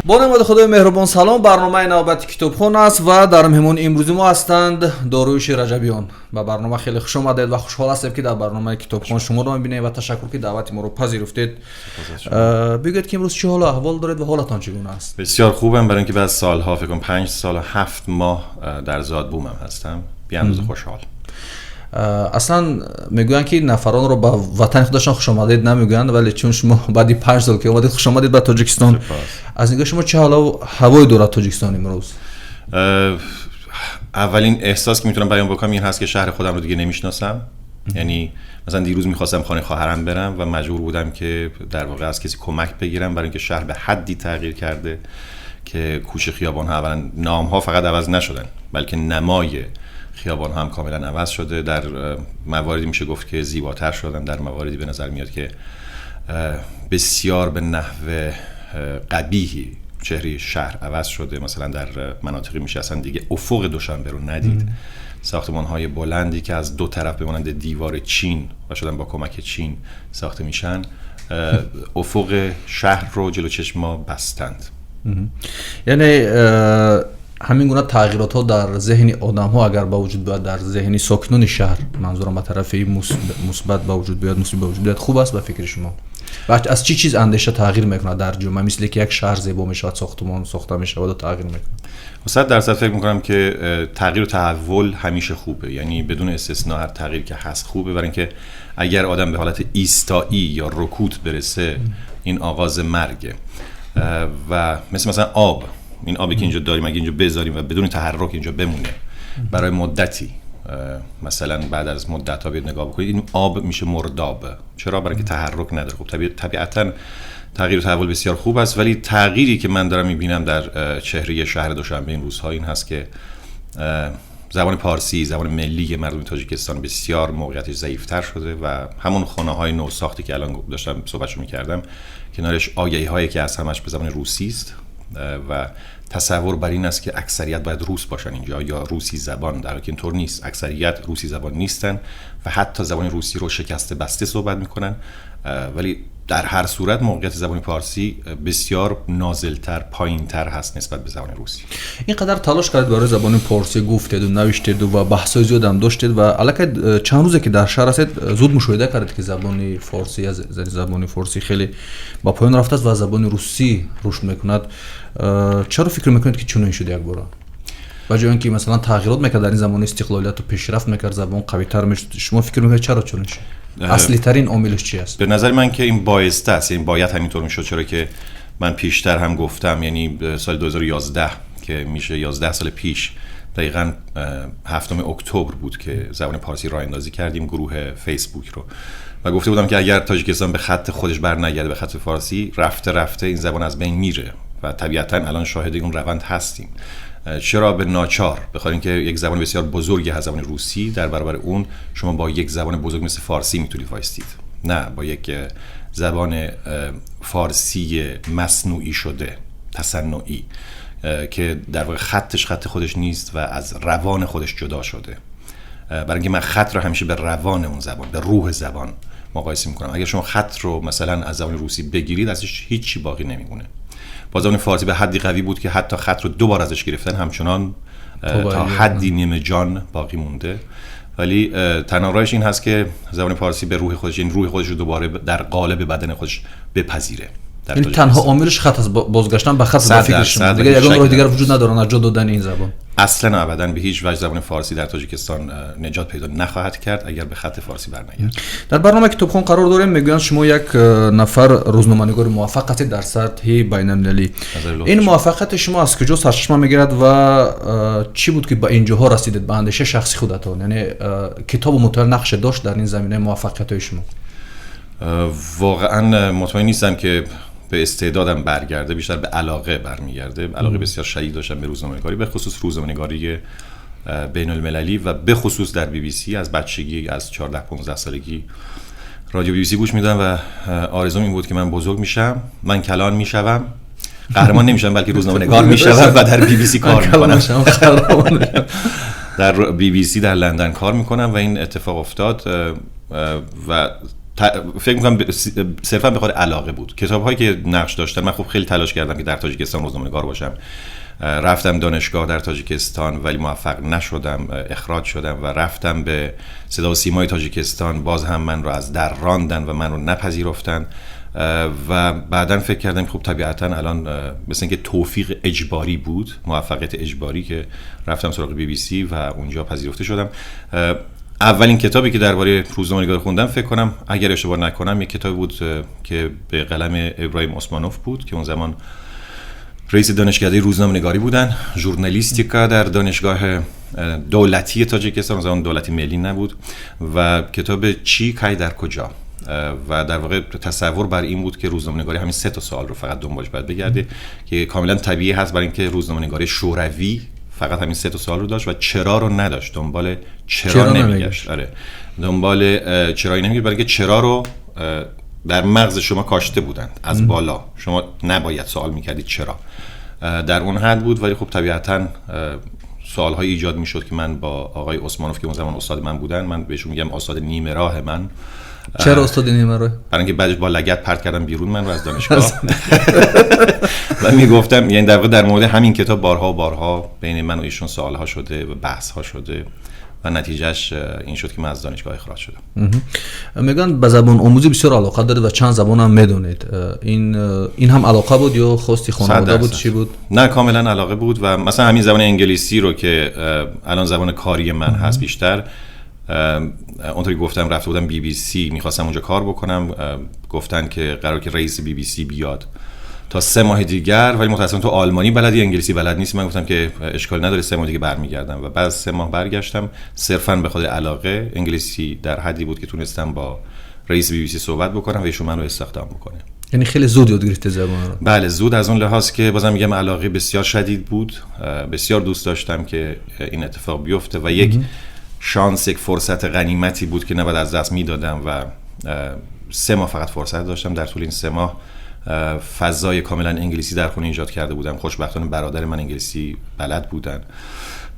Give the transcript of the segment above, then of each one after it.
Бо номи Худои меҳрубон, салом. Барномаи навбати Китобхон аст ва дар меҳмони имрӯзи мо ҳастанд Дориюши Раҷабиён. Ба барнома хеле хуш омадед ва хушҳол ҳастем, ки дар барномаи Китобхон шуморо мебинем, ва ташаккур, ки даъвати моро пазируфтед. Бигӯед, ки имрӯз чӣ ҳолу аҳвол доред ва ҳолатон чӣ гуна аст? بسیار خوبم، برای اینکه بعد سالها، فکر کنم 5 سال و 7 ماه در زادبومم هستم. بی اندازه خوشحال. Аслан мегӯянд, ки нафаронро ба ватани худашон хушомадед намегӯянд, вале чун шумо баъди 5 сол ки омадед, хушомадед ба Тоҷикистон. Аз нигоҳи шумо, чӣ ҳолу ҳавое дорад Тоҷикистон имрӯз? اولین احساس که میتونم بیان بکنم این هست که شهر خودم رو دیگه نمیشناسم. یعنی مثلا دیروز میخواستم خانه خواهرم برم و مجبور بودم که در واقع از کسی کمک بگیرم، برای اینکه شهر به حدی تغییر کرده که کوچه خیابان ها، اولا نام ها فقط عوض نشدن، بلکه نمای خیابان هم کاملا عوض شده. در مواردی میشه گفت که زیباتر شدن، در مواردی به نظر میاد که بسیار به نحو قبیحی چهره شهر عوض شده. مثلا در مناطقی میشه اصلا دیگه افق دوشنبه رو ندید. ساختمان های بلندی که از دو طرف به مانند دیوار چین و شدن با کمک چین ساخته میشن، افق شهر رو جلو چشم ما بستند. یعنی ҳамин гуна тағйиротҳо дар зеҳни одамҳо агар ба вуҷуд биёяд, дар зеҳни сокинони шаҳр, манзурам ба тарафи мусбат ба вуҷуд биёяд, мусбат ба вуҷуд биёяд, хуб аст ба фикри шумо? Ва аз чӣ чиз андеша тағйир мекунад дар ҷомеа, мисле ки як шаҳр зебо мешавад, сохтумон сохта мешаваду тағйир мекунад? 100% فکر میکنم که تغییر و تحول همیشه خوبه، یعنی بدون استثنا هر تغییر که هست خوبه، برای اینکه اگر آدم به حالت ایستایی یا رکود برسه، این آغاز مرگه. و مثلا آب، این آبی که اینجا داریم، اگه اینجا بذاریم و بدون تحرک اینجا بمونه برای مدتی، مثلا بعد از مدت ها بیاد نگاه بکنید، این آب میشه مرداب. چرا؟ برای اینکه تحرک نداره. خب طبیعتا تغییر و تحول بسیار خوب است، ولی تغییری که من دارم میبینم در چهره شهر دوشنبه این روزها این هست که زبان پارسی، زبان ملی مردم تاجیکستان، بسیار موقعیتش ضعیفتر شده و همون خانه های نو ساختی که الان داشتم صحبتشو میکردم، کنارش آگهی هایی که از همش به زبان روسی است و تصور بر این است که اکثریت باید روس باشن اینجا یا روسی زبان، در حالی که اینطور نیست. اکثریت روسی زبان نیستن و حتی زبان روسی رو شکسته بسته صحبت میکنن، ولی در هر صورت موقعیت زبان پارسی بسیار نازلتر، پایینتر هست نسبت به زبان روسی. Ин қадар талош кардед барои забони порсӣ, гуфтеду навиштеду ва баҳсҳои зиёдам доштед, ва аллакай чанд рӯзе ки дар шаҳр ҳастед, зуд мушоҳида кардед, ки забони форсӣ, забони форсӣ хеле ба поён рафтааст ва забони русӣ рушд мекунад. Чаро фикр мекунед, ки чунин шуд якбора? Ба ҷои он ки масалан тағйирот мекард, дар ин замони истиқлолияту пешрафт мекард, забон қавитар мешуд, шумо фикр мекунед, чаро чунин шуд? Аслитарин омилش چی است؟ به نظر من که این بایسته است، این باید همینطور میشد، چرا که من پیشتر هم گفتم، یعنی سال 2011 که میشه 11 سال پیش، دقیقا 7 اکتبر بود که زبان پارسی راه اندازی کردیم گروه فیسبوک رو و گفته بودم که اگر تاجیکستان به خط خودش بر نگرده، به خط فارسی، رفته رفته این زبان از بین میره و طبیعتا الان شاهد اون روند هستیم. چرا؟ به ناچار، بخاطر اینکه یک زبان بسیار بزرگی هست، زبان روسی. در برابر اون شما با یک زبان بزرگ مثل فارسی میتونید وایستید، نه با یک زبان فارسی مصنوعی شده، تصنعی، که در واقع خطش خط خودش نیست و از روان خودش جدا شده. برای اینکه من خط رو همیشه به روان اون زبان، به روح زبان مقایسه میکنم. اگر شما خط رو مثلا از زبان روسی بگیرید، ازش هیچی باقی نمیمونه. با زبان فارسی به حدی قوی بود که حتی خط رو دو بار ازش گرفتن، همچنان تا حدی نیمه جان باقی مونده. ولی تنها راهش این هست که زبان فارسی به روح خودش، این روح خودش رو دوباره در قالب بدن خودش بپذیره. یعنی تنها عاملش خط است، بازگشتن به خط به فکر شما؟ دیگه یگان راه دیگر وجود نداره نجات دادن این زبان؟ اصلا ابدا، به هیچ وجه زبان فارسی در تاجیکستان نجات پیدا نخواهد کرد اگر به خط فارسی برنگرد. Дар барномаи Китобхон қарор дорем. Мегӯянд, шумо як нафар рӯзноманигори муваффақ ҳастед дар сатҳи байналмилалӣ. Ин муваффақияти шумо аз куҷо сарчашма мегирад ва чӣ буд, ки ба ин ҷоҳо расидед, ба андешаи шахси худатон? Яъне китобу мутолиа нақше дошт дар ин заминаи муваффақиятҳои шумо? واقعا مطمئن نیستم که به استعدادم برگرده، بیشتر به علاقه برمیگرده. علاقه بسیار شدید داشتم به روزنامه‌نگاری، به خصوص روزنامه‌نگاری بین المللی و به خصوص در بی بی سی. از بچگی، از 14 15 سالگی رادیو بی بی سی گوش میدم و آرزوم این بود که من بزرگ میشم، من کلان میشوم، قهرمان نمیشم، بلکه روزنامه نگار میشم و در بی بی سی کار میکنم، در بی بی سی در لندن کار میکنم و این اتفاق افتاد و فکر میکنم صرفا به خاطر علاقه بود. کتاب‌هایی که نقش داشتن، من خب خیلی تلاش کردم که در تاجیکستان روزنامه‌نگار باشم، رفتم دانشگاه در تاجیکستان ولی موفق نشدم، اخراج شدم و رفتم به صدا و سیمای تاجیکستان، باز هم من رو از در راندن و من رو نپذیرفتن و بعداً فکر کردم خب طبیعتاً الان مثل اینکه توفیق اجباری بود، موفقیت اجباری، که رفتم سراغ BBC و اونجا پذیرفته شدم. اولین کتابی که درباره روزنامه‌نگاری خوندم، فکر کنم اگر اشتباه نکنم، یک کتابی بود که به قلم ابراهیم عثمانوف بود که اون زمان رئیس دانشکده روزنامه‌نگاری بودن، ژورنالیستیکا در دانشگاه دولتی تاجیکستان، اون زمان دولتی ملی نبود، و کتاب چی کی در کجا، و در واقع تصور بر این بود که روزنامه‌نگاری همین 3 تا سوال رو فقط دنبالش باید بگرده که کاملا طبیعی هست، برای اینکه روزنامه‌نگاری شوروی فقط همین 3 تا سوال رو داشت و چرا رو نداشت، دنبال چرا نمیگشت. آره، دنبال چرایی نمیگشت، برای اینکه چرا رو در مغز شما کاشته بودند از بالا، شما نباید سوال میکردید چرا، در اون حد بود. ولی خب طبیعتاً سوال‌های ایجاد میشد که من با آقای عثمانوف که اون زمان استاد من بودن، من بهشون میگم استاد نیمه راه من. چرا استاد نیمه راه؟ برای اینکه بعدش با لگد پرت کردم بیرون من رو از دانشگاه. و میگفتم، یعنی در واقع در مورد همین کتاب بارها و بارها بین من و ایشون سوال‌ها شده و بحث‌ها شده و نتیجهش این شد که من از دانشگاه اخراج شدم. میگن به زبان آموزی بسیار علاقه دارید و چند زبان هم میدونید. این هم علاقه بود یا خواستی خانواده بود؟ چی بود؟ نه، کاملا علاقه بود. و مثلا همین زبان انگلیسی رو که الان زبان کاری من هست بیشتر، اونطوری گفتم رفته بودم BBC، میخواستم اونجا کار بکنم، گفتن که قرار که رئیس BBC بیاد تا 3 ماه دیگر، ولی متأسفانه تو آلمانی بلدی، انگلیسی بلد نیستی. من گفتم که اشکال نداره، 3 ماه دیگه برمیگردم و بعد از 3 ماه برگشتم، صرفاً به خاطر علاقه. انگلیسی در حدی بود که تونستم با رئیس BBC صحبت بکنم و ایشون منو استخدام بکنه. یعنی خیلی زود یاد گرفته زبان رو؟ بله، زود، از اون لحاظ که بازم میگم علاقه بسیار شدید بود، بسیار دوست داشتم که این اتفاق بیفته و یک شانس، یک فرصت غنیمتی بود که نباید از دست میدادم و 3 ماه فقط فرصت داشتم. در طول این 3 ماه فضای کاملا انگلیسی در خونه ایجاد کرده بودم. خوشبختانه برادر من انگلیسی بلد بودن،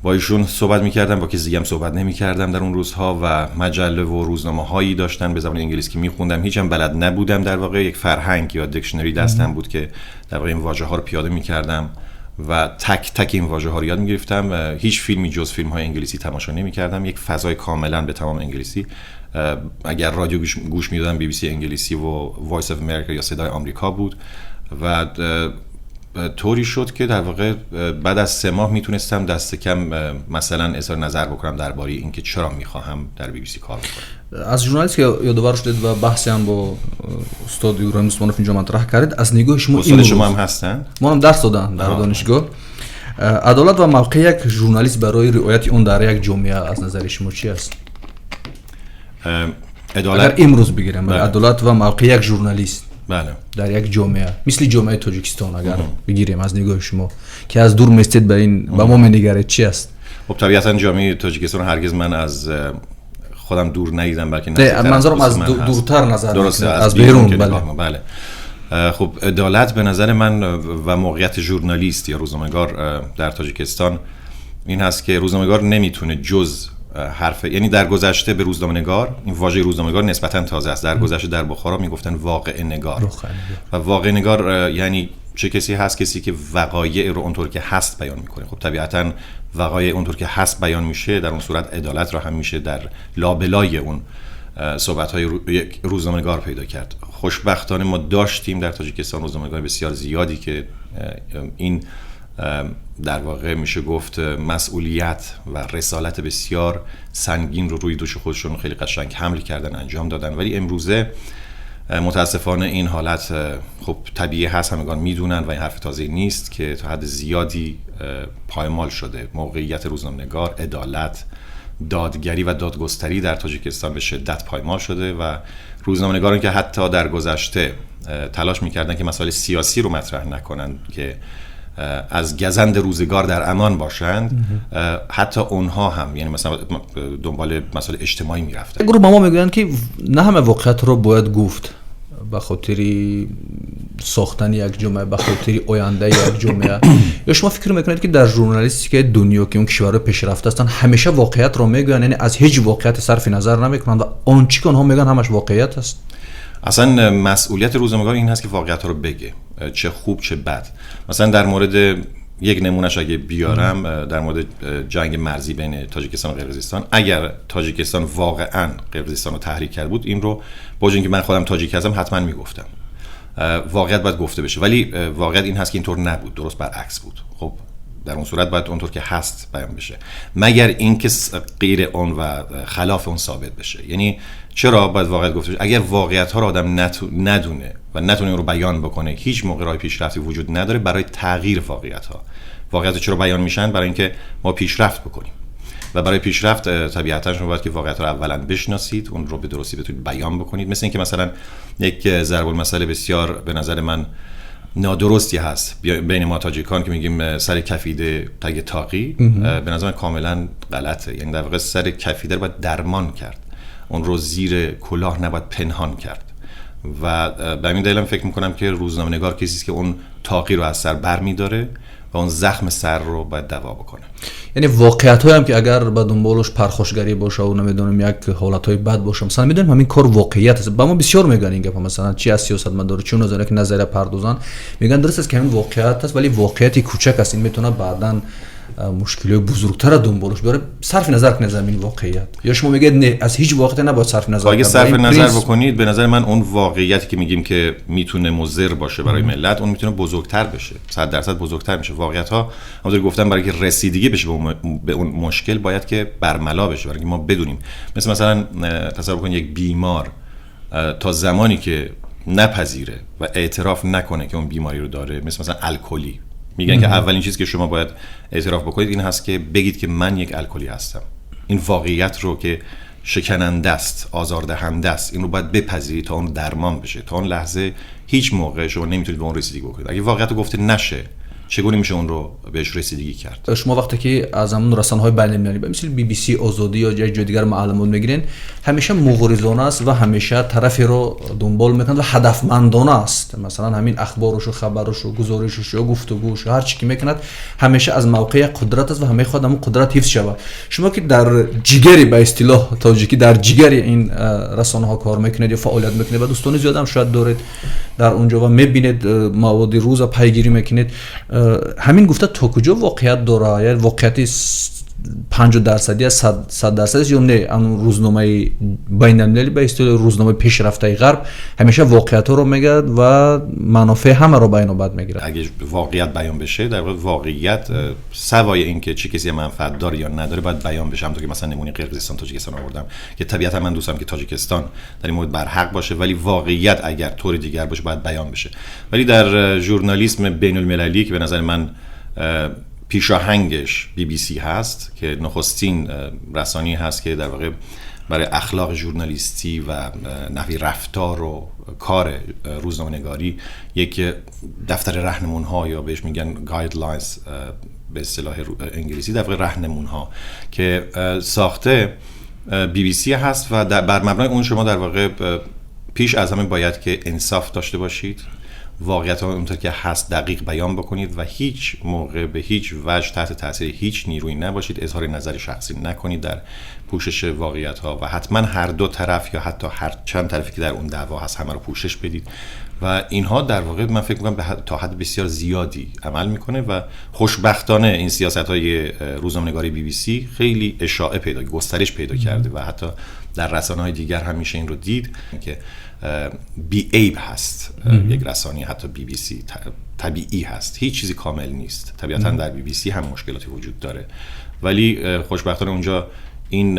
با ایشون صحبت می‌کردم، با کسی دیگه هم صحبت نمی‌کردم در اون روزها و مجله و روزنامه‌هایی داشتن به زبان انگلیسی که می‌خوندم، هیچم بلد نبودم. در واقع یک فرهنگ یا دیکشنری دستم بود که در واقع این واژه‌ها رو پیاده می‌کردم و تک تک این واژه‌ها رو یاد می‌گرفتم. هیچ فیلمی جز فیلم‌های انگلیسی تماشا نمی‌کردم، یک فضای کاملا به تمام انگلیسی. اگر رادیو گوش می‌دادم BBC انگلیسی و Voice of America یا صدای آمریکا بود و طوری شد که در واقع بعد از 3 ماه میتونستم دست کم مثلا اظهار نظر بکنم درباره اینکه چرا میخواهم در BBC کار بکنم. از ژورنالیست که یادآور شدید و بحثی هم با استاد ابراهیم عثمانوف اینجا مطرح کردید، از نگاه شما، استاد شما هم هستن؟ ما هم درس دادن در دانشگاه. عدالت و موقع یک ژورنالیست برای رعایت اون در یک جامعه از نظر شما چی است؟ عدالت، اگر امروز بگیرم، عدالت و موقع یک ژورنالیست بله در یک جامعه مثل جامعه تاجیکستان اگر بگیریم، از نگاه شما که از دور میستید به این به ما می‌نگرید چی است؟ خب طبیعتا جامعه تاجیکستان هرگز من از خودم دور ندیدم، بلکه منظورم از دورتر نظر، درسته، از بیرون. بله بله. خب عدالت به نظر من و موقعیت ژورنالیست یا روزنامه‌نگار در تاجیکستان این هست که روزنامه‌نگار نمیتونه جز حرف، یعنی در گذشته به روزنامه‌نگار، این واژه روزنامه‌نگار نسبتاً تازه است، در گذشته در بخارا میگفتن واقع نگار و واقع نگار یعنی چه کسی هست؟ کسی که وقایع رو اونطور که هست بیان میکنه. خب طبیعتاً وقایع اونطور که هست بیان میشه، در اون صورت عدالت رو هم میشه در لابلای اون صحبت‌های یک روزنامه‌نگار پیدا کرد. خوشبختانه ما داشتیم در تاجیکستان روزنامه‌نگار بسیار زیادی که این در واقع میشه گفت مسئولیت و رسالت بسیار سنگین رو روی دوش خودشون خیلی قشنگ حمل کردن، انجام دادن. ولی امروزه متاسفانه این حالت خب طبیعی هست، همگان میدونن و این حرف تازه نیست که تا حد زیادی پایمال شده موقعیت روزنامه‌نگار، عدالت، دادگری و دادگستری در تاجیکستان به شدت پایمال شده و روزنامه‌نگاران که حتی در گذشته تلاش میکردن که مسائل سیاسی رو مطرح نکنن که از گزند روزگار در امان باشند، حتی اونها هم یعنی مثلا دنبال مسائل اجتماعی میرفتن. گروه ما میگویند که نه همه واقعیت رو باید گفت به خاطر ساختن یک جامعه، به خاطر آینده یک جامعه. یا شما فکر میکنید که در ژورنالیستیک دنیا که اون کشورهای پیشرفته هستن همیشه واقعیت رو میگن، یعنی از هیچ واقعیت صرف نظر نمیکنن و آنچه که آنها میگن همش واقعیت است؟ اصلا مسئولیت روزنامه‌نگار این هست که واقعیت رو بگه، چه خوب چه بد. مثلا در مورد یک نمونهش اگه بیارم، در مورد جنگ مرزی بین تاجیکستان و قرقیزستان، اگر تاجیکستان واقعا قرقیزستان رو تحریک کرد بود، این رو با اینکه من خودم تاجیک هستم حتما میگفتم. واقعیت باید گفته بشه، ولی واقعیت این هست که اینطور نبود، درست برعکس بود. خب در اون صورت باید اونطور که هست بیان بشه، مگر اینکه غیر اون و خلاف اون ثابت بشه. یعنی چرا باید واقعیت گفته بشه؟ اگر واقعیت ها رو آدم ندونه و نتونه اون رو بیان بکنه، هیچ موقع راه پیشرفتی وجود نداره برای تغییر واقعیت ها. واقعیت چرا بیان میشن؟ برای اینکه ما پیشرفت بکنیم و برای پیشرفت طبیعتا شما باید که واقعیت رو اولا بشناسید، اون رو به درستی بتونید بیان بکنید. مثل اینکه مثلا یک ضرب المثل بسیار به نظر من نادرستی هست بین ما تاجیکان که میگیم سر کفیده تگ تاقی، به نظر من کاملا غلطه. یعنی در واقع سر کفیده رو باید درمان کرد، اون رو زیر کلاه نباید پنهان کرد. و به همین دلیلم فکر میکنم که روزنامه‌نگار کسی است که اون تاقی رو از سر برمی‌داره و اون زخم سر رو باید دوا بکنه. یعنی واقعیت هم که اگر به دنبالش پرخاشگری باشه و نمیدونم یک حالتهای بد باشه، مثلا میدونم همین کار واقعیت است. با ما بسیار میگن این گپ، مثلا چی از سیاستمدار چی اون که نظریه پردازان میگن درست است که همین واقعیت است، ولی واقعیت کوچک است، این میتونه بعداً مشکلی بزرگتر دنبالش بیاره. صرف نظر کنید از این واقعیت، یا شما میگید نه از هیچ واقعیت نباید صرف نظر اگه صرف نظر بکنید، به نظر من اون واقعیتی که میگیم که میتونه مضر باشه برای ملت، اون میتونه بزرگتر بشه، 100% بزرگتر میشه. واقعیت ها همونطور گفتم برای که رسیدگی بشه به اون مشکل باید که برملا بشه، برای اینکه ما بدونیم. مثلا تصور کنید یک بیمار تا زمانی که نپذیره و اعتراف نکنه که اون بیماری رو داره، مثلا الکلی، میگن که اولین چیز که شما باید اعتراف بکنید این هست که بگید که من یک الکلی هستم. این واقعیت رو که شکننده است، آزاردهنده است، این رو باید بپذیرید تا اون درمان بشه. تا اون لحظه هیچ موقع شما نمیتونید به اون رسیدگی بکنید. اگه واقعیت رو گفته نشه، چگونه میشه اون رو بهش رسیدگی کرد؟ شما وقتی که از همون رسانه‌های بین‌المللی مثل بی بی سی، آزادی یا جای دیگر معلومات میگیرین، همیشه مغرضانه است و همیشه طرفی رو دنبال میکنند و هدفمندانه است. مثلا همین اخبارش و خبرش و گزارشش یا گفتگوش هر چی که میکند همیشه از موقع قدرت است و همه خود همون قدرت حفظ شود. شما که در جگری به اصطلاح تاجیکی در جگر این رسانه‌ها کار میکنید یا فعالیت میکنید و دوستان زیاد هم شاید دارید در اونجا و میبینید مواد روز پیگیری میکنید، همین گفته تا کجا واقعیت داره؟ یعنی واقعیت 50% یا 100% یا نه؟ اون روزنامه بین‌المللی به اصطلاح روزنامه پیشرفته غرب همیشه واقعیت رو میگه و منافع همه رو به نوبت میگیره. اگه واقعیت بیان بشه، در واقع واقعیت سوای اینکه چه کسی منفعت داره یا نداره باید بیان بشه. همونطور که مثلا نمونه قرقیزستان تاجیکستان آوردم که طبیعتا من دوستم که تاجیکستان در این مورد برحق باشه، ولی واقعیت اگر طور دیگر باشه باید بیان بشه. ولی در ژورنالیسم بین‌المللی که به نظر من پیشاهنگش بی بی سی هست که نخستین رسانه‌ای هست که در واقع برای اخلاق ژورنالیستی و نحوه رفتار و کار روزنامه‌نگاری یک دفتر رهنمون‌ها یا بهش میگن guidelines به اصطلاح انگلیسی، در واقع رهنمون‌ها که ساخته بی بی سی هست و بر مبنای اون شما در واقع پیش از همه باید که انصاف داشته باشید، واقعیت ها اونطور که هست دقیق بیان بکنید و هیچ موقع به هیچ وجه تحت تاثیر هیچ نیرویی نباشید، اظهار نظر شخصی نکنید در پوشش واقعیت ها و حتما هر دو طرف یا حتی هر چند طرفی که در اون دعوا هست همه رو پوشش بدید و اینها در واقع من فکر میکنم تا حد بسیار زیادی عمل میکنه و خوشبختانه این سیاست های روزنامه‌نگاری بی بی سی خیلی اشاعه پیدا، گسترش پیدا کرده و حتی در رسانه‌های دیگر هم میشه این رو دید که بی عیب هست. یک رسانه حتی بی بی سی طبیعی هست، هیچ چیزی کامل نیست، طبیعتا در بی بی سی هم مشکلاتی وجود داره، ولی خوشبختانه اونجا این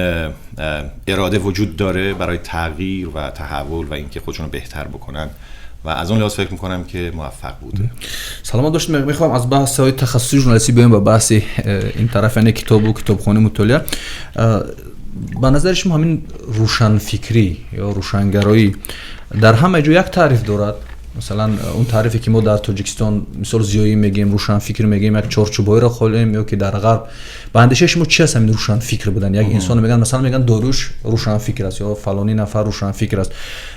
اراده وجود داره برای تغییر و تحول و اینکه خودشون رو بهتر بکنن و از اون لحاظ فکر میکنم که موفق بوده. سلامت داشتم. میخوام از بحث های تخصصی ژورنالیستی بیایم به بحث این طرف، یعنی کتاب و کتابخوانی، مطالعه. به نظر شما همین روشنفکری یا روشنگرایی در همه جا یک تعریف دارد؟ مثلا اون تعریفی که ما در تاجیکستان مثال زیایی میگیم روشنفکر میگیم، یک چارچوبایی را خالیم، یا که در غرب به اندیشه شما چی هست همین روشنفکر بودن؟ یک انسان میگن، مثلا میگن داریوش روشنفکر است یا فلانی نفر روشنفکر است.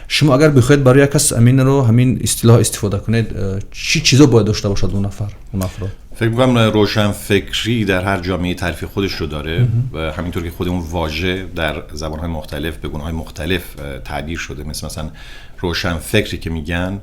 شما اگر بخواید برای یک کس همین رو همین اصطلاح استفاده کنید، چی چیزا باید داشته باشد اون نفر، اون افراد؟ فکر می‌کنم روشنفکری در هر جامعه تعریف خودش رو داره و همینطور که خود اون واژه در زبان‌های مختلف به گونه‌های مختلف تعبیر شده. مثلا روشنفکری که میگن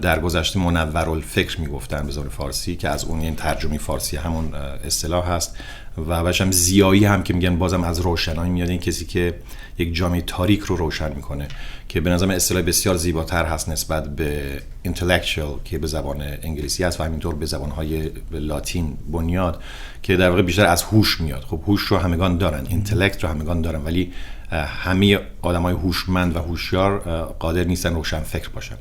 در گذشته منورالفکر میگفتن به زبان فارسی که از اون این ترجمه فارسی همون اصطلاح هست و بعدش هم زیایی هم که میگن بازم از روشنایی میاد، این کسی که یک جامعه تاریک رو روشن میکنه که به نظرم اصطلاح بسیار زیباتر هست نسبت به intellectual که به زبان انگلیسی هست و همینطور به زبانهای لاتین بنیاد که در واقع بیشتر از هوش میاد. خب هوش رو همگان دارن، intellect رو همگان دارن، ولی همه آدمای هوشمند و هوشیار قادر نیستن روشنفکر باشن.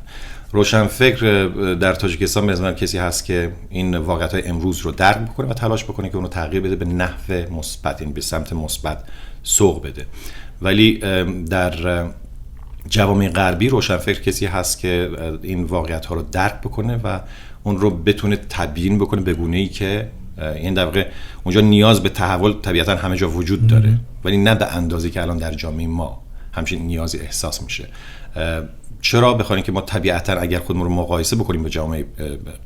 روشنفکر در تاجیکستان به نظر کسی هست که این واقعیت‌های امروز رو درک بکنه و تلاش بکنه که اون رو تغییر بده به نحو مثبت، یعنی به سمت مثبت سوق بده. ولی در جوامع غربی روشنفکر کسی هست که این واقعیت‌ها رو درک بکنه و اون رو بتونه تبیین بکنه به گونه‌ای که این در واقع اونجا نیاز به تحول طبیعتاً همه جا وجود داره، ولی نه به اندازه‌ای که الان در جامعه ما همچین نیازی احساس میشه. چرا؟ بخاطر اینکه ما طبیعتاً اگر خودمون رو مقایسه بکنیم با جامعه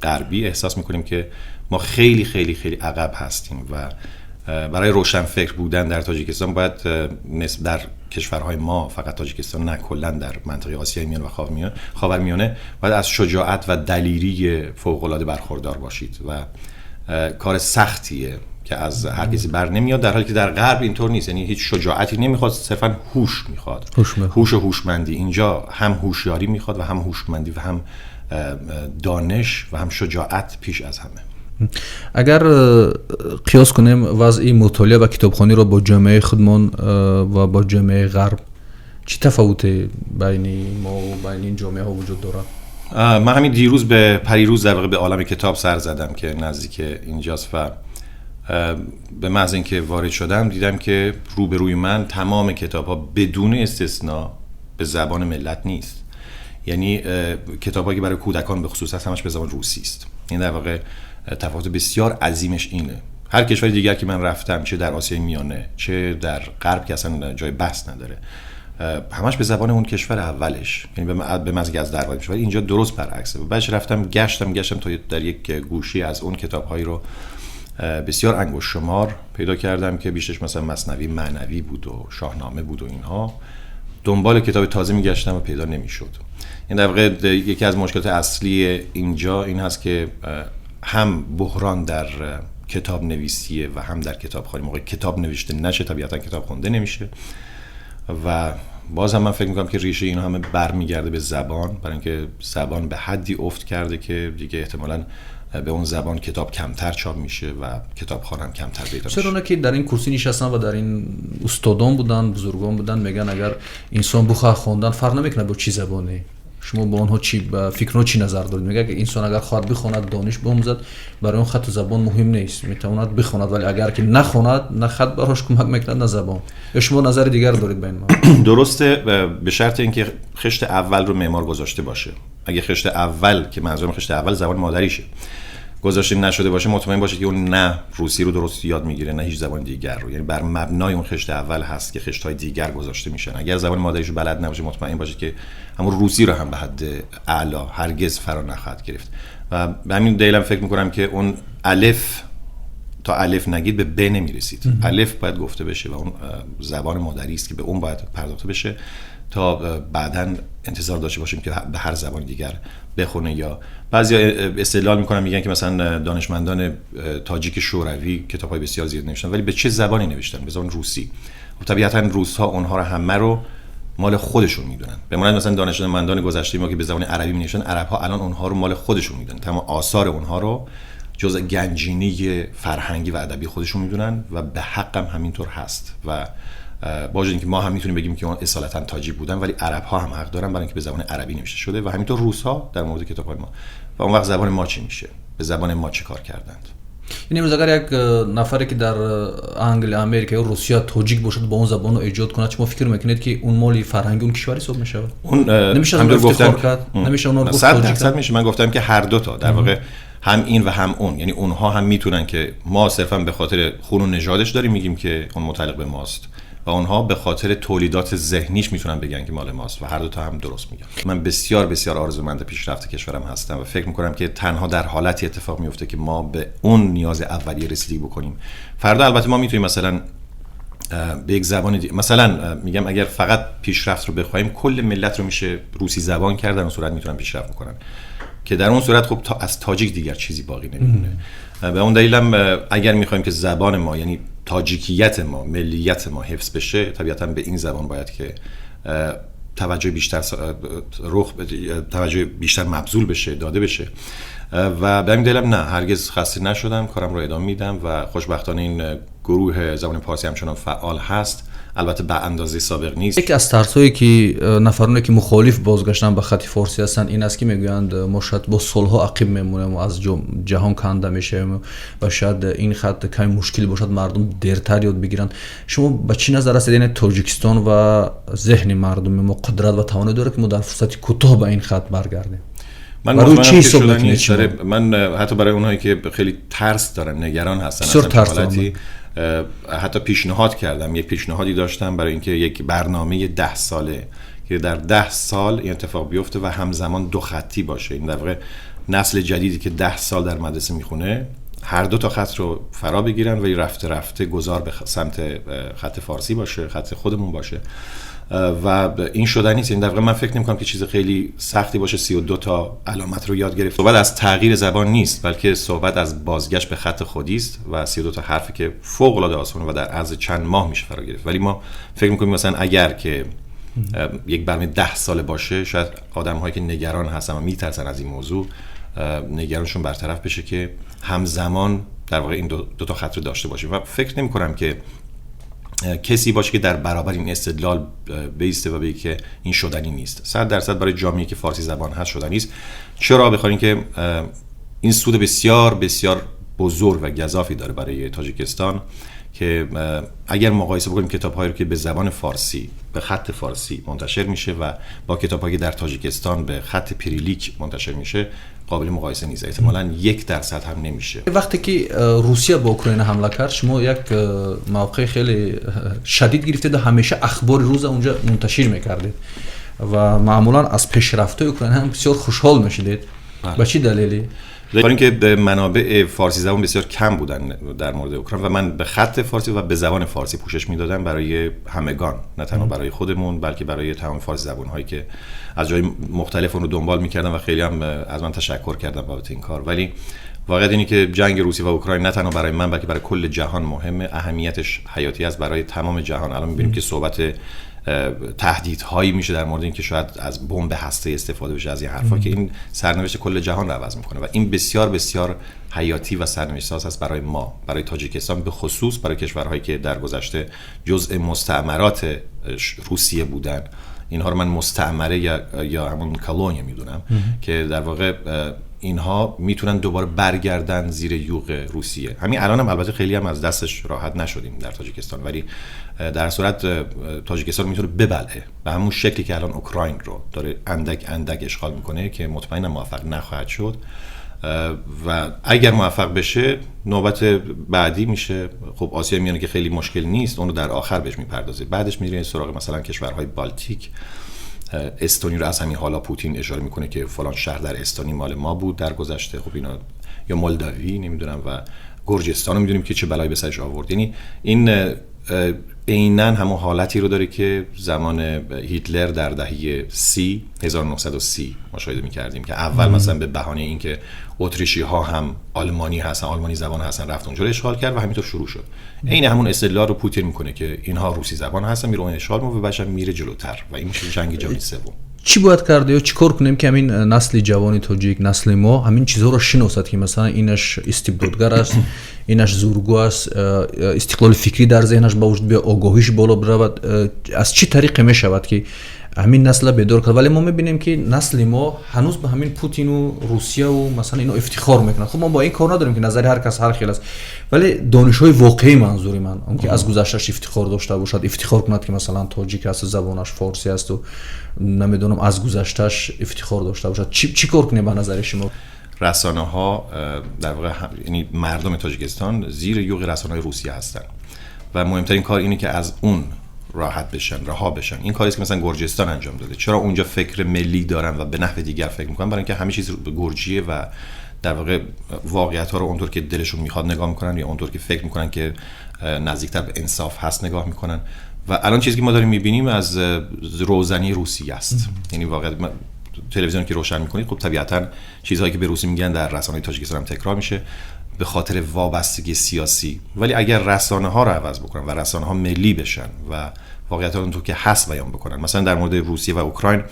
غربی احساس میکنیم که ما خیلی خیلی خیلی عقب هستیم و برای روشنفکر بودن در تاجیکستان باید در کشورهای ما، فقط تاجیکستان نه، کلاً در منطقه آسیای میانه و خاورمیانه باید از شجاعت و دلیری فوق‌العاده برخوردار باشید و کار سختیه که از هر کسی بر نمیاد، در حالی که در غرب اینطور نیست. یعنی هیچ شجاعتی نمیخواد، صرفاً هوش میخواد، هوش و هوشمندی. اینجا هم هوشیاری میخواد و هم هوشمندی و هم دانش و هم شجاعت پیش از همه. اگر قیاس کنیم وضع مطالعه و کتابخوانی را با جامعه خودمان و با جامعه غرب، چه تفاوتی بین ما و بین این جامعه ها وجود دارد؟ من همین دیروز به پریروز در واقع به عالم کتاب سر زدم که نزدیک اینجاست و به محض اینکه وارد شدم دیدم که روبروی من تمام کتاب ها بدون استثنا به زبان ملت نیست. یعنی کتاب هایی که برای کودکان به خصوص هست همش به زبان روسی است. این در واقع تفاوت بسیار عظیمش اینه. هر کشور دیگر که من رفتم، چه در آسیای میانه چه در غرب که اصلا جای بحث نداره، همش به زبان اون کشور اولش، یعنی به مزه از در وارد میشه. ولی اینجا درست برعکسه. بعدش رفتم گشتم تا در یک گوشی از اون کتاب‌هایی رو بسیار انگشت شمار پیدا کردم که بیشترش مثلا مثنوی معنوی بود و شاهنامه بود و اینها. دنبال کتاب تازه میگشتم و پیدا نمیشد. این در واقع یکی از مشکلات اصلی اینجا این هست که هم بحران در کتاب نویسیه و هم در کتابخوانی. موقع کتاب نوشته نشه طبیعتا کتاب خونده نمیشه و باز هم من فکر میکنم که ریشه اینا همه برمیگرده به زبان، برای اینکه زبان به حدی افت کرده که دیگه احتمالاً به اون زبان کتاب کمتر چاپ میشه و کتابخوان هم کمتر پیدا میشه. چرا که در این کرسی نشستن و در این استادان بودن، بزرگان بودن، میگن اگر انسان بخواد خوندن فرق نمیکنه با چه زبانی. شما با آنها چی فکر و چی نظر دارید؟ میگه که انسان اگر خواهد بخواند، دانش بیاموزد، برای اون خط و زبان مهم نیست، میتواند بخواند، ولی اگر که نخواند نه خط براش کمک میکند نه زبان. یا شما نظر دیگر دارید به این مورد؟ درسته، به شرط اینکه خشت اول رو معمار گذاشته باشه. اگه خشت اول، که منظورم خشت اول زبان مادریشه، گذاشته نشده باشه، مطمئن باشه که اون نه روسی رو درست یاد میگیره نه هیچ زبان دیگر رو. یعنی بر مبنای اون خشت اول هست که خشت‌های دیگر گذاشته میشن. اگر زبان مادریش رو بلد نباشه، مطمئن باشه که همون روسی رو هم به حد اعلا هرگز فرا نخواهد گرفت. و به همین دلیلم فکر میکنم که اون الف تا الف نگید به ب نمیرسید. الف باید گفته بشه و اون زبان مادری است که به اون باید پرداخته بشه تا بعداً انتظار داشته باشیم که به هر زبان دیگر بخونه. یا بعضیا استدلال میکنن، میگن که مثلا دانشمندان تاجیک شوروی کتاب‌های بسیار زیاد نوشتن، ولی به چه زبانی نوشتن؟ به زبان روسی. خب طبیعتاً روس‌ها اونها رو همه رو مال خودشون میدونن. به مانند مثلا دانشمندان گذشته ما که به زبان عربی می‌نوشتن، عرب‌ها الان اونها رو مال خودشون میدونن. تمام آثار اونها رو جزء گنجینه فرهنگی و ادبی خودشون میدونن و به حق هم همینطور هست. و با وجود اینکه ما هم میتونیم بگیم که اون اصالتا تاجیک بودن، ولی عرب ها هم حق دارن برای اینکه به زبان عربی نوشته شده و همینطور روس ها در مورد کتاب های ما. و اون وقت زبان ما چی میشه؟ به زبان ما چه کار کردند؟ یعنی امروز اگر یک نفری که در انگل، امریکا یا روسیه تاجیک باشد با اون زبان رو ایجاد کند، شما فکر میکنید که اون مالی فرهنگ اون کشوری حساب میشه؟ اون نمیشه اون افتخار کرد؟ نمیشه اون رو گفت تاجیک؟ 100% میشه. من گفتم که هر دو تا در واقع هم این و هم اون، یعنی اونها هم میتونن که ما صرفا به خاطر خون و نژادش داریم میگیم که اون متعلق به ماست و اونها به خاطر تولیدات ذهنیش میتونن بگن که مال ماست و هر دو تا هم درست میگن. من بسیار بسیار آرزومند پیشرفت کشورم هستم و فکر میکنم که تنها در حالتی اتفاق میفته که ما به اون نیاز اولیه رسیدگی بکنیم. فردا البته ما میتونیم مثلا به یک زبان دیگه، مثلا میگم اگر فقط پیشرفت رو بخوایم کل ملت رو میشه روسی زبان کرد، در اون صورت میتونن پیشرفت بکنن که در اون صورت خب از تاجیک دیگر چیزی باقی نمیمونه. به اون دلیلم اگر میخوایم که زبان ما، یعنی تاجیکیت ما، ملیت ما حفظ بشه، طبیعتا به این زبان باید که توجه بیشتر رخ، توجه بیشتر مبذول بشه، داده بشه. و به همین دلیلم نه، هرگز خسته نشدم، کارم رو ادامه میدم و خوشبختانه این گروه زبان پارسی همچنان فعال هست، البته به اندازه سابق نیست. یکی از ترسایی که نفرونه که مخالف بازگشتن به خط فارسی هستند این است که میگویند ما شاید با سالها عقب میمونیم و از جهان کنده میشیم و شاید این خط کمی مشکل باشد، مردم دیرتر یاد بگیرند. شما به چی نظر هستید؟ یعنی تاجیکستان و ذهن مردم ما قدرت و توانایی داره که ما در فرصت کوتاه به این خط برگردیم؟ من برای چی حساب می‌کنید؟ من حتی برای اونهایی که خیلی ترس دارن، نگران هستن، حالتی حتی پیشنهاد کردم، یک پیشنهادی داشتم برای اینکه یک برنامه 10 ساله که در 10 سال این اتفاق بیفته و همزمان دو خطی باشه. این در واقع نسل جدیدی که 10 سال در مدرسه میخونه هر دو تا خط رو فرا بگیرن و رفته رفته گذار به سمت خط فارسی باشه، خط خودمون باشه. و این شدنی نیست. این در واقع من فکر نمی‌کنم که چیز خیلی سختی باشه 32 تا علامت رو یاد گرفت. صحبت از تغییر زبان نیست، بلکه صحبت از بازگشت به خط خودی است و 32 تا حرفی که فوق العاده آسونه و در عرض چند ماه میشه فرا گرفت. ولی ما فکر می‌کنیم مثلا اگر که یک برنامه 10 ساله باشه، شاید آدم‌هایی که نگران هستن و می‌ترسن از این موضوع، نگرانشون برطرف بشه که همزمان در واقع این دو تا خط رو داشته باشیم. و فکر نمی‌کنم که کسی باشه که در برابر این استدلال بیسته و بگه که این شدنی نیست. 100% برای جامعه که فارسی زبان هست شدنی است. چرا؟ بخاطر اینکه این سود بسیار بسیار بزرگ و گزافی داره برای تاجیکستان که اگر مقایسه بکنیم کتاب‌هایی رو که به زبان فارسی، به خط فارسی منتشر میشه و با کتاب‌هایی که در تاجیکستان به خط پیریلیک منتشر میشه، قابل مقایسه نیست. احتمالاً 1% هم نمیشه. وقتی که روسیه با اوکراین حمله کرد، شما یک موقع خیلی شدید گرفتید و همیشه اخبار روز اونجا منتشر میکردید و معمولا از پیشرفت‌های اوکراین هم بسیار خوشحال میشدید. به چه دلیلی؟ برای اینکه به منابع فارسی زبان بسیار کم بودن در مورد اوکراین و من به خط فارسی و به زبان فارسی پوشش میدادم برای همگان، نه تنها برای خودمون بلکه برای تمام فارسی زبان‌هایی که از جای مختلف اون رو دنبال می‌کردن و خیلی هم از من تشکر کردن بابت این کار. ولی واقعیت اینه که جنگ روسیه و اوکراین نه تنها برای من بلکه برای کل جهان مهمه، اهمیتش حیاتی است برای تمام جهان. الان می‌بینیم که صحبت تهدیدهایی میشه در مورد اینکه شاید از بمب هسته‌ای استفاده بشه، از این حرفا، که این سرنوشت کل جهان رو عوض میکنه و این بسیار بسیار حیاتی و سرنوشت ساز است برای ما، برای تاجیکستان، به خصوص برای کشورهایی که در گذشته جزء مستعمرات روسیه بودن. اینها رو من مستعمره یا همون کالونی میدونم که در واقع اینها میتونن دوباره برگردن زیر یوغ روسیه. همین الان هم البته خیلی هم از دستش راحت نشدیم در تاجیکستان، ولی در صورت تاجیکستان میتونه ببلعه به همون شکلی که الان اوکراین رو داره اندک اندک اشغال میکنه که مطمئنا موفق نخواهد شد و اگر موفق بشه نوبت بعدی میشه خب آسیا میانه که خیلی مشکل نیست، اون رو در آخر بهش میپردازه. بعدش میره سراغ مثلا کشورهای بالتیک، استونی رو از همین حالا پوتین اشاره میکنه که فلان شهر در استونی مال ما بود در گذشته، خب اینا، یا مولداوی نمیدونم، و گرجستان رو میدونیم که چه بلایی به سرش آورد. یعنی این عیناً همون حالتی رو داره که زمان هیتلر در دهه 1930 مشاهده می‌کردیم که اول مثلا به بهانه اینکه اتریشی‌ها هم آلمانی هستن، آلمانی زبان هستن، رفت اونجا رو اشغال کرد و همینطور شروع شد. عین همون استدلال رو پوتین میکنه که اینها روسی زبان هستن، میره اون اشغال میکنه و بعدش میره جلوتر و این میشه جنگ جهانی سوم. چی باید کرد یا چیکار کنیم که همین نسل جوانی тоҷик، насли мо ҳамин чизҳоро шиносад, ки масалан инаш истибдодгар аст, инаш зургӯ аст, истиқлоли фикрӣ дар зеҳнаш ба вуҷуд биёяд, огоҳиш боло биравад? Аз чӣ тариқе мешавад ки ҳамин насла бедор кард? Вале мо мебинем ки насли мо ҳанӯз ба ҳамин Путину Русияву масалан ино ифтихор мекунанд. Хуб, мо бо ин кор надорем ки назари ҳар кас ҳар хел аст, вале донишҳои воқеӣ, манзури ман он ки аз гузаштааш ифтихор дошта бошад, ифтихор кунад ки масалан тоҷик аст, забонаш форсӣ асту намедонам аз гузаштааш ифтихор дошта бошад. Чӣ кор кунем ба назари шумо? رسانه ها در واقع، یعنی مردم تاجیکستان زیر یوغ رسانه های روسیه هستن و مهمترین کار اینه که از اون راحت بشن، رها بشن. این کاریه که مثلا گرجستان انجام داده. چرا اونجا فکر ملی دارن و به نحو دیگر فکر میکنن؟ برای اینکه همه چیز گرجیه و در واقع واقعیت ها رو اونطور که دلشون میخواد نگاه میکنن یا اونطور که فکر میکنن که نزدیکتر به انصاف هست نگاه میکنن. و الان چیزی که ما داریم میبینیم از روزنی روسیه است. یعنی واقعا تلویزیون که روشن میکنید، خب طبیعتا چیزهایی که به روسی میگن در رسانه‌های تاجیکستان هم تکرار میشه به خاطر وابستگی سیاسی. ولی اگر رسانه ها رو عوض بکنن و رسانه ها ملی بشن و واقعیت ها اونطور که هست بیان بکنن، مثلا در مورد روسیه و اوکراین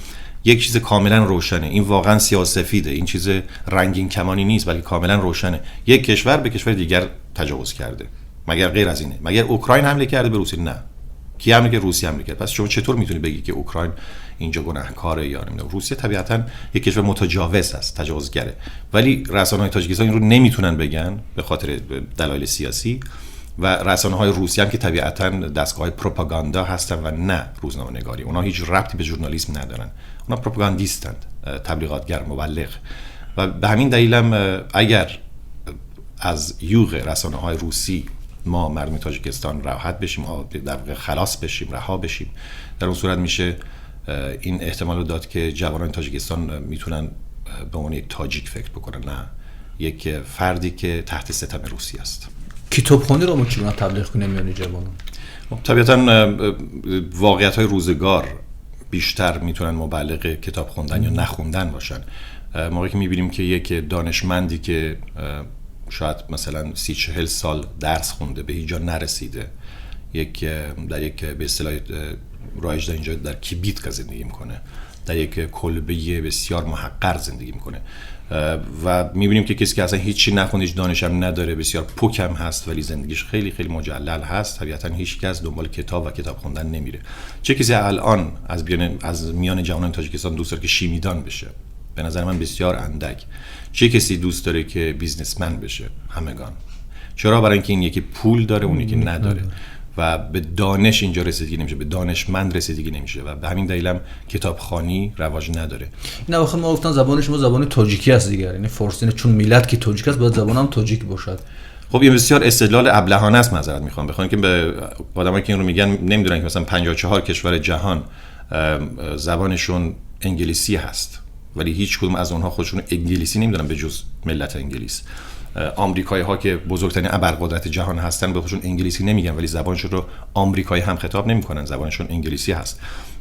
یک چیز کاملا روشنه، این واقعا سیاه سفیده، این چیز رنگین کمانی نیست، بلکه کاملا روشنه. یک کشور به کشور دیگر تجاوز کرده، مگر غیر از اینه؟ مگر اوکراین حمله کرده به روسیه؟ نه. کی حمله کرد؟ روسیه حمله کرد. پس شما چطور میتونی بگی که اوکراین اینجا گناهکاره یا نمیدونم؟ روسیه طبیعتا یک کشور متجاوز است، تجاوزگره، ولی رسانه‌های تاجیکستان این رو نمیتونن بگن به خاطر دلایل سیاسی، و رسانه‌های روسیه هم که طبیعتاً دستگاه‌های پروپاگاندا هستن و نه روزنامه‌نگاری، اونا هیچ ربطی به ژورنالیسم ندارن، اونا پروپاگاندیستند، تبلیغاتگر، مبلغ. و به همین دلیل هم اگر از یوغ رسانه‌های روسی ما مردم تاجیکستان راحت بشیم، در واقع خلاص بشیم، رها بشیم، در اون صورت میشه این احتمال رو داد که جوانان تاجیکستان میتونن به عنوان یک تاجیک فکر بکنن، نه یک فردی که تحت ستم روسی است. کتابخوانی رو ما چگونه تبلیغ کنیم میان جوانان؟ طبیعتاً واقعیت‌های روزگار بیشتر میتونن مبلغ کتاب خوندن یا نخوندن باشن. موقعی که میبینیم که یک دانشمندی که شاید مثلا 30-40 سال درس خونده به هیچ جا نرسیده، یک در یک به اصطلاح رایج در اینجا در کیبیت زندگی میکنه، در یک کلبه بسیار محقر زندگی میکنه، و میبینیم که کسی که اصلا هیچی نخونده، هیچ دانش هم نداره، بسیار پوکم هست، ولی زندگیش خیلی خیلی مجلل هست، طبیعتا هیچ کس دنبال کتاب و کتاب خوندن نمیره. چه کسی الان از میان جوانان تاجیکستان دوست داره که شیمیدان بشه؟ به نظر من بسیار اندک. چه کسی دوست داره که بیزنسمن بشه؟ همگان. چرا؟ برای اینکه این یکی پول داره، اون یکی نداره، و به دانش اینجا رسیدگی نمیشه، به دانشمند رسیدگی نمیشه، و به همین دلیل هم کتابخوانی رواج نداره. نه آخه ما گفتن زبان شما زبان تاجیکی است دیگر، یعنی فارسی، چون ملت که تاجیک است باید زبان هم تاجیک باشد. خب این بسیار استدلال ابلهانه است. معذرت میخوام بخوام که به آدمایی که این رو میگن نمیدونن که مثلا 54 کشور جهان زبانشون انگلیسی هست، ولی هیچ کدوم از اونها خودشون انگلیسی نمیدونن به جز ملت انگلیس. آمریکایی ها که بزرگترین ابرقدرت جهان هستن به خودشون انگلیسی نمیگن، ولی زبانشون رو آمریکایی هم خطاب نمیکنن، زبانشون انگلیسی هست.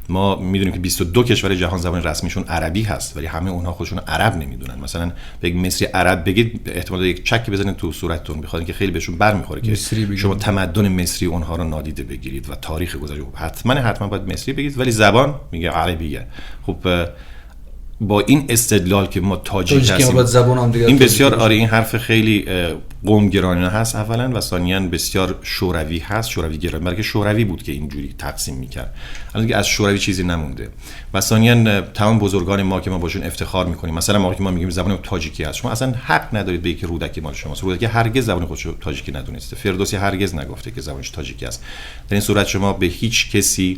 ما میدونیم که 22 کشور جهان زبان رسمیشون عربی هست، ولی همه اونها خودشون عرب نمیدونن. مثلا به یک مصری عرب بگید احتمال یک چک بزنید تو صورتتون، بخاطر اینکه خیلی بهشون برمیخوره که شما تمدن مصری اونها رو نادیده بگیرید و تاریخ گذشته. حتما باید مصری بگید، ولی زبان میگه عربیه. خب با این استدلال که ما تاجیک هستیم، زبان هم دیگه این بسیار آره، این حرف خیلی قومگرایانه هست اولا، و ثانیا بسیار شوروی هست، شوروی گرایانه، برای که شوروی بود که اینجوری تقسیم میکرد. الان دیگه از شوروی چیزی نمونده. و ثانیا تمام بزرگان ما که ما باشون افتخار میکنیم، مثلا ما که ما میگیم زبان تاجیکی هست، شما اصلا حق ندارید بگید که رودکی مال شماست. رودکی هرگز زبان خودش رو تاجیکی ندونسته، فردوسی هرگز نگفته که زبانش تاجیکی است. در این صورت شما به هیچ کسی،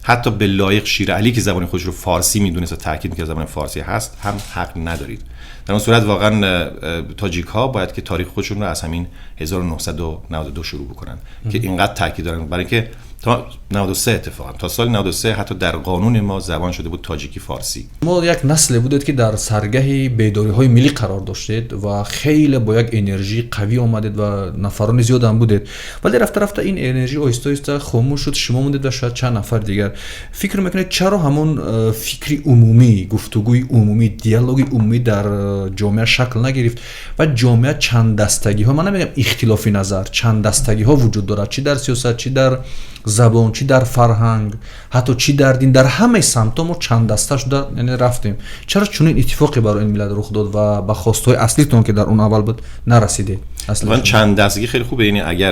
حتی به لایق شیرعلی که زبان خودش رو فارسی میدونست و تاکید می‌کرد زبان فارسی هست، هم حق ندارید. در اون صورت واقعا تاجیک ها باید که تاریخ خودشون رو از همین 1992 شروع بکنن که اینقدر تاکید دارن، برای اینکه تا 93 اتفاقا تا سال 93 حتی در قانون ما زبان شده بود تاجیکی فارسی. ما یک نسل بودید که در سرگه بیداری های ملی قرار داشتید و خیلی با یک انرژی قوی آمدید و نفران زیاد هم بودید، ولی رفته رفته این انرژی آهسته آهسته خاموش شد، شما موندید و شاید چند نفر دیگر. فکر میکنید چرا همون فکر عمومی، گفتگوی عمومی، دیالوگ عمومی در جامعه شکل نگرفت و جامعه چند دستگی ها، من نمیگم اختلاف نظر، چند دستگی ها وجود دارد، چی در سیاست، چی در زبان، چی در فرهنگ، حتی چی در دین، در همه سمت‌ها ما چند دسته شده یعنی رفتیم. چرا چنین اتفاقی برای این ملت رخ داد و به خواست‌های اصلیتون که در اون اول بود نرسیدید؟ اصلا چند دستگی خیلی خوبه، یعنی اگر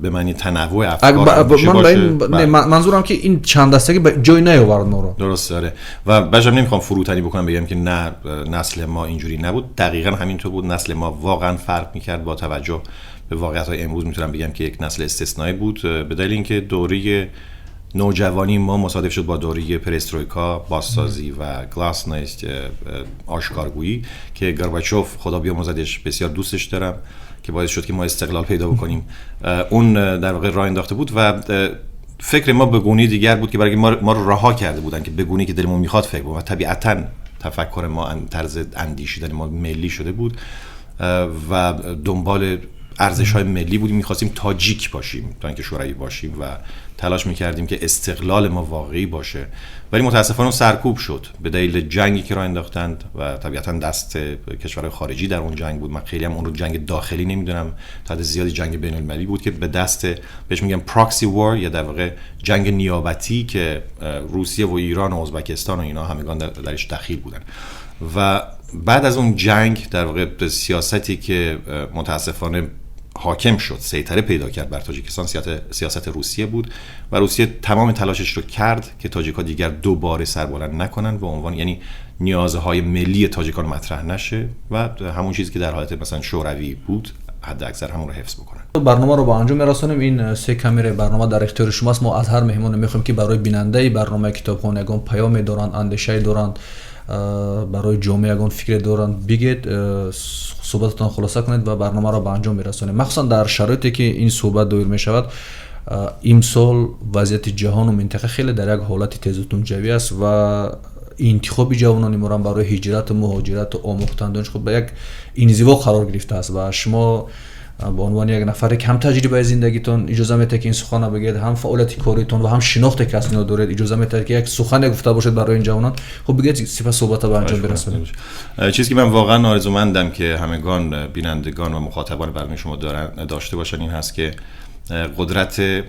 به معنی تنوع افکار باشه، من منظورم که این چند دستگی به جای نیاورد ما رو. درست داره و باشم نمیخوام فروتنی بکنم بگم که نه نسل ما اینجوری نبود، دقیقاً همینطور بود. نسل ما واقعاً فرق می‌کرد با توجه به واقعیت‌های امروز. میتونم بگم که یک نسل استثنایی بود به دلیل اینکه دوره نوجوانی ما مصادف شد با دوره پرسترویکا، بازسازی و گلاسنوست، آشکارگویی که گورباچوف خدا بیامرزدش بسیار دوستش دارم که باعث شد که ما استقلال پیدا بکنیم، اون در واقع راه انداخته بود و فکر ما به گونه دیگر بود که برای ما رو رها کرده بودن که به گونه‌ای که دلمون میخواد فکر بود و طبیعتاً تفکر ما، طرز اندیشیدن ما ملی شده بود و دنبال ارزش‌های ملی بودیم. می‌خواستیم تاجیک باشیم تا اینکه شوروی باشیم و تلاش می‌کردیم که استقلال ما واقعی باشه، ولی متاسفانه سرکوب شد به دلیل جنگی که راه انداختند و طبیعتاً دست کشورهای خارجی در اون جنگ بود. من خیلی هم اون رو جنگ داخلی نمی‌دونم، تا حد زیادی جنگ بین‌المللی بود که به دست، بهش میگم proxy war یا در واقع جنگ نیابتی که روسیه و ایران و ازبکستان و اینا همگان درش دخیل بودن. و بعد از اون جنگ در واقع سیاستی که متاسفانه حاکم شد، سیطره پیدا کرد بر تاجیکستان، سیاست روسیه بود و روسیه تمام تلاشش رو کرد که تاجیک‌ها دیگر دوباره سربلند نکنن به عنوان، یعنی نیازهای ملی تاجیکان مطرح نشه و همون چیزی که در حالت مثلا شوروی بود حد اکثر همون رو حفظ بکنن. برنامه رو با انجام می‌رسانیم. این سه کامرا برنامه در اختیار شماست. ما از هر مهمان می‌خوایم که برای بیننده برنامه کتابخوان یگان پیام دارند، اندیشه دارند، برای جامعه یگان فکر دارند بگید، صحبتتان خلاصه کنید و برنامه را به انجام برسانیم. مخصوصا در شرایطی که این صحبت دور می شود، امسال وضعیت جهان و منطقه خیلی در یک حالت تیز و تندجوی است و انتخاب جوانان ما برای هجرت و مهاجرت و آموختن دانش خود به یک انزوا قرار گرفته است و شما به عنوان یک نفر که هم تجربه زندگیتون اجازه میده که این سخن بگید، هم فعالیت کاریتون و هم شناختی که از اینا دارید اجازه میده که یک سخن گفته باشید برای این جوانان، خب بگید سپس صحبت به انجام برسونیم. چیزی که من واقعا آرزومندم که همگان بینندگان و مخاطبان برنامه شما داشته باشن این هست که قدرت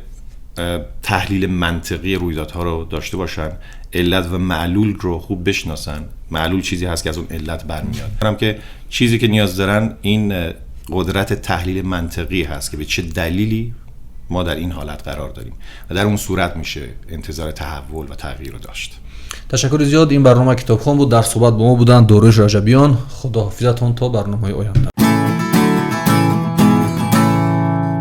تحلیل منطقی رویدادها رو داشته باشن، علت و معلول رو خوب بشناسن. معلول چیزی هست که از اون علت برمیاد. هم که چیزی که نیاز دارن این قدرت تحلیل منطقی هست که به چه دلیلی ما در این حالت قرار داریم و در اون صورت میشه انتظار تحول و تغییر رو داشت. تشکر زیاد. این برنامه کتابخوان بود. در صحبت با ما بودن داریوش رجبیان. خداحافظتون تا برنامه آینده.